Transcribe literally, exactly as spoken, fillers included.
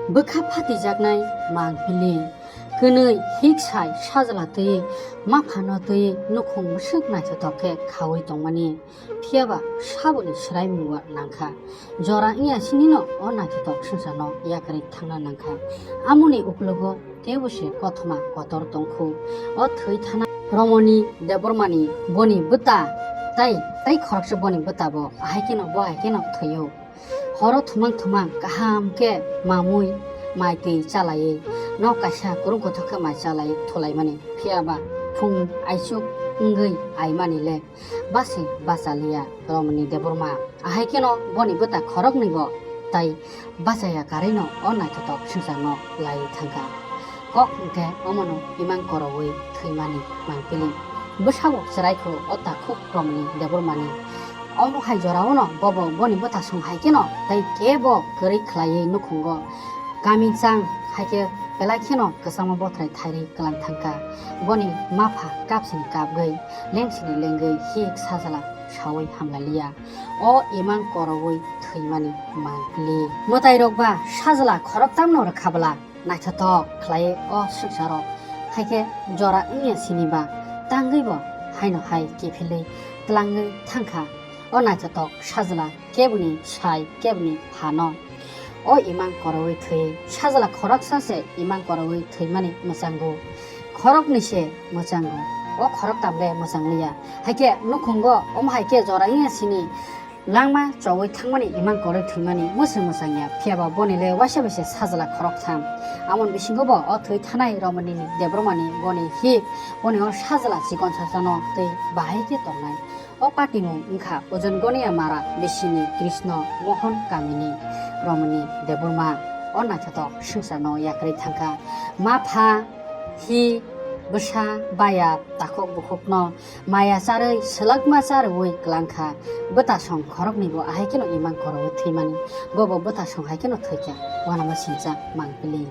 Bwkha phatijaknai mangpili. Kwnwi hiksai sajla twi maphano twi nukhung bwswk naithothok khe khaui tongmani. Phiyaba saboni swraimungbo nangkha. Jora wngya sinino o naithothok swngcharno yakarwi thangna nangkha. Amoni uklogo teibo se kothoma kotor tongkhu. O thwi thanai Romoni Debbarmani boni bwta tai, tai khoroksa boni bwtabo ahai kheno bo hai kheno thwio. Horo thumang thumang kaham khe mamui mai twi chalaiwi nok kaisa kwrwng kothok khe mai chalaiwi thulaimani. Phiyaba phung aichuk wngwi aimani le basi bachaliya Romoni Debbarma. Ahai kheno boni bwta khoroknwibo tai bachaya karwino o naithothok swngcharno laiwi thangkha. Kok hwnkhe omono imang koroui thwimani mangpili. Bwsabo chwraikhu o takhuk Romoni Debbarmani. Omo hai joraono bobo boni bwtasong hai kheno tei kebo kwrwi khlaiwi nukhungo kami chang hai khe belai kheno kwchangma bothrai thairwi kwlang thangkha. Boni mapha kapsini kapgwi lengsini lengwi hik sajla saui hamlaliya. O imang koroui thwimani mangpili. Mwtairok ba sajla khoroktamno rwkha bwla naithothok khlai o swngcharo. Hai khe jora wngya sini ba tangwi bo haino hai kiphilwi twlangwi thangkha. O naithothok sajla keboni sai keboni phano. O imang koroui thwi sajla khoroksa se imang koroui thwimani mwchango. Khoroknwi se mwchango. O khoroktam le mwchangliya. Hai khe nukhungo omo hai khe jora wngya sini langma chowui thangmani imang koroi thwimani mwswk mwchangya, phiyaba boni le waisa bai se sajla khoroktham. Amoni bisingo bo o thwi thanai Romoni Debbarmani boni hik, boni o sajla chikon sachano tei bahai khe tongnai. O party mung wngkha Ojon Gonia Mara bisini Krishna Mohan kamini Romoni Debbarma. O naithothok swngcharno yakarwi thangkha. Mapha, hi, bwsa, baya, takhuk bukhukno maya charwi, swlakma charwi kwlangkha. Bwtasong khoroknwibo ahai kheno imang koroui thwimani. Bobo bwtasong hai kheno thwikha. Uanama sincha mangpili.